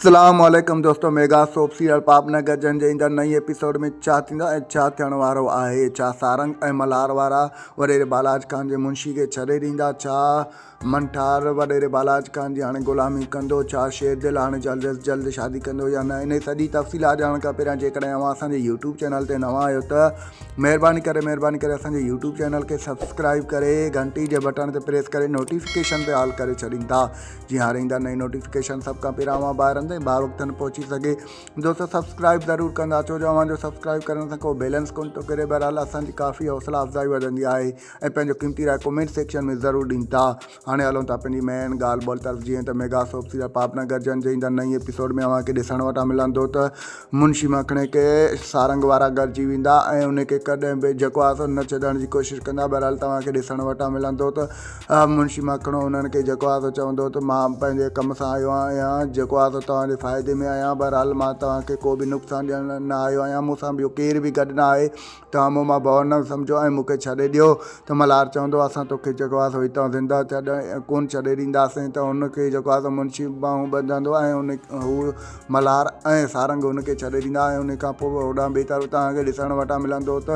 اسلام عليڪم دوستو ميگا سوپ سيريل پاپ نه گجن جي ايندڙ نئين ايپيسوڊ ۾ ڇا ٿيندو ۽ ڇا ٿيڻ وارو آهي ڇا سارنگ ۽ ملهار وارا وڏيري بالاچ خان جي منشي کي ڇڏي ڏيندا ڇا منٺار وڏيري بالاچ خان جي هاڻي غلامي ڪندو ڇا شير دل هاڻي جلد از جلد شادي ڪندو يا نه انهي سڄي تفصيلات ڄاڻڻ کان پهريان جيڪڏهن اوهان اسان جي يوٽيوب چينل تي نوان آهيو ته مهرباني ڪري مهرباني ڪري اسان جي يوٽيوب چينل کي سبسڪرائب ڪري گهنٽي جي بٽڻ تي پريس ڪري نوٽيفڪيشن تي آل ڪري ڇڏيندا جي هاڻي ايندا نئين نوٽيفڪيشن سڀ کان پهريان اوهان ٻاهرن تائين بار وقتن پهچي سگهي دوستو سبسڪرائب ضرور ڪندا ڇو جو اوهان جو سبسڪرائب ڪرڻ سان ڪو بيلنس ڪون ٿو ڪري بهرحال اسان جي ڪافي حوصلا افزائي وڌندي آهي ۽ پنهنجو قيمتي راء ڪمينٽ سيڪشن ۾ ضرور ڏيندا هاڻي هلون ٿا پنهنجي مين ڳالهه ٻولهه طرف جيئن ته ميگا سوپ سيريل پاپ نگر جن جي ايندڙ نئين ايپيسوڊ ۾ اوهان کي ڏسڻ وٽان ملندو ته منشي مکڻي کي سارنگ وارا گڏجي ويندا ۽ ان کي ڪڏهن به جيڪو آهي سو نه ڇڏڻ جي ڪوشش ڪندا بهرحال توهان کي ڏسڻ وٽان ملندو ته منشي ماکڻو انهن کي جيڪو آهي سو چوندو ته مان پنهنجي ڪم سان آيو آهيان، جيڪو آهي سو توهان جي فائدي ۾ آهيان، بهرحال مان توهان کي ڪو به نقصان ڏيڻ نه آيو آهيان، مون سان ٻيو ڪير به گڏ نه آهي، توهان مون مان ڀؤ نه سمجهو ۽ مون کي ڇڏي ڏيو ته ملهار چوندو اسان توکي جيڪو آهي سو هتان زنده ڪونه ڇڏي ڏينداسين ته هن کي جيڪو آهي سو منشي ٻانهون ٻڌندو ۽ ان هو ملهار ۽ سارنگ هن کي ڇڏي ڏيندا ۽ ان کان پوء هوڏانهن ٻئي طرف توهان کي ڏسڻ وٽان ملندو ته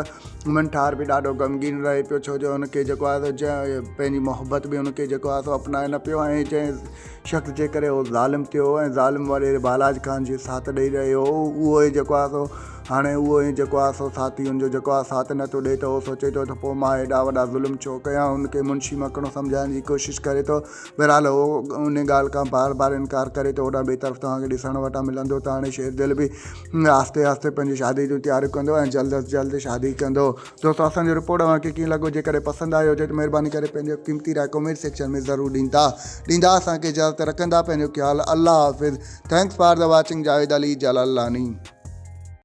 منٺار به ڏاڍو غمگين رهي پيو ڇو جو هن کي جيڪو آهي سو جنهن پنهنجي محبت به هن کي جيڪو آهي سو اپنائي نه پيو ۽ جنهن شخص جي ڪري هو ظالم ٿيو هو ۽ ظالم واري بالاچ خان جي ساٿ ڏئي رهيو هو اهو ئي جيڪو آهي سو هاڻي اهو ئي جيڪو آهي سو ساٿي هن جو جيڪو آهي ساٿ نٿو ڏئي ته هو سوچي ٿو ته پوء مان هيڏا وڏا ظلم ڇو ڪيان هن کي منشي مکڻو سمجهائڻ جي ڪوشش ڪري ٿو بهرحال هو ان ڳالهه کان بار بار انڪار ڪري ٿو هوڏانهن ٻئي طرف توهان کي ڏسڻ وٽان ملندو ته هاڻي شير دل به آهستي آهستي پنهنجي شادي جون تياريون ڪندو ۽ جلد از جلد شادي ڪندو. دوستو اسان جو رپورٽ اوهان کي ڪيئن لڳو جيڪڏهن پسند آيو هجي ته مهرباني ڪري پنهنجو قيمتي راء ڪمينٽ سيڪشن ۾ ضرور ڏيندا ڏيندا اسان کي اجازت رکندا پنهنجو خيال الله حافظ thanks for the watching Javed Ali Jalalani.